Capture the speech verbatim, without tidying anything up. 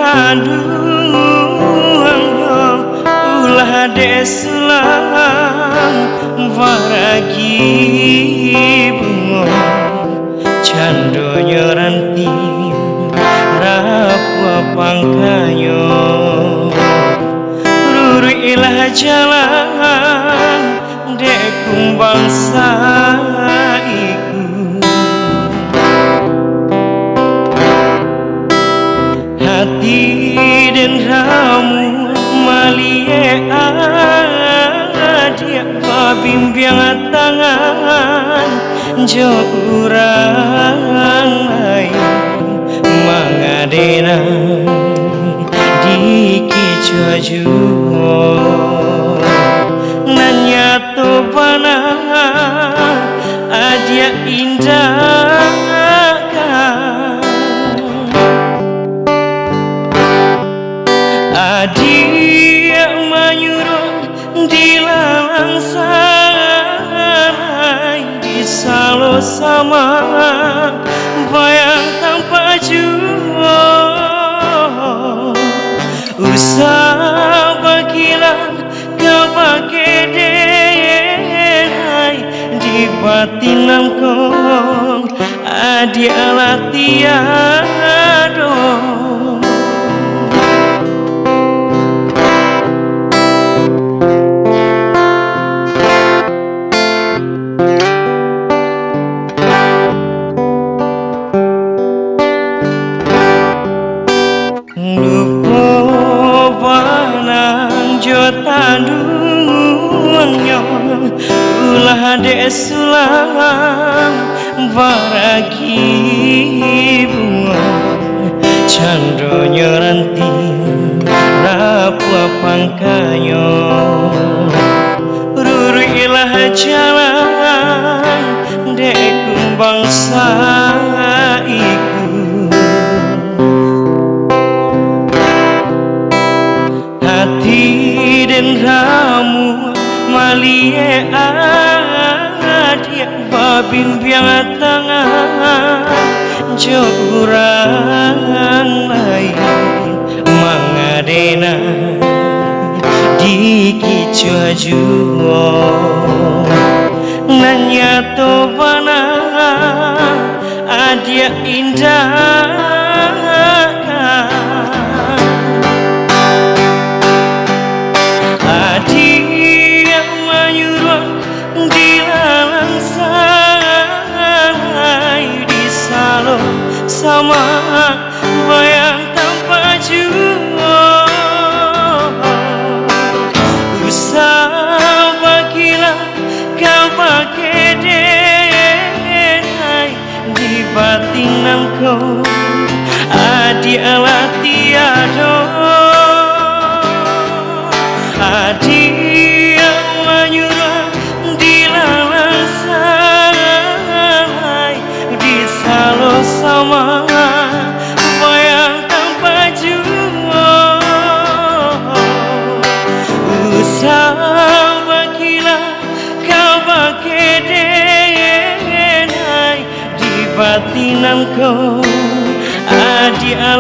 Aduangnyo ulah dek sulang baragi bungo, candonyo rantiang rapuah pangkanyo. Ruruiklah jalan dek kumbang saiku. Ati den ramu maliek adiak babimbiang tangan jo urang lain, mangadenan di kicuah juo. Nan nyato bana adiak indak ka. Adiak manyuruah dilalang sarai, disalo sama bayang tampak juo. Usah bakilah ka bakeh den ai, di batin nan ko adiak lah tiado. Lupo bana jo tanduangnyo, ulah dek sulang baragi bungo, candonyo rantiang rapuah pangkanyo. Ruruiklah jalan dek kumbang saiku. Ati den ramu maliek adiak babimbiang tangan jo urang lain, mangadenan di kicuah juo. Nan nyato bana adiak indak ka. Adiak manyuruah dilalang sarai, disalo sama bayang tampak juo. Usah bakilah ka bakeh den ai, di batin nan ko adiak lah tiado. Adiak manyuruah dilalang sarai, disalo sama bayang tampak juo. Usah bakilah ka bakeh den ai, di batin nan ko adiak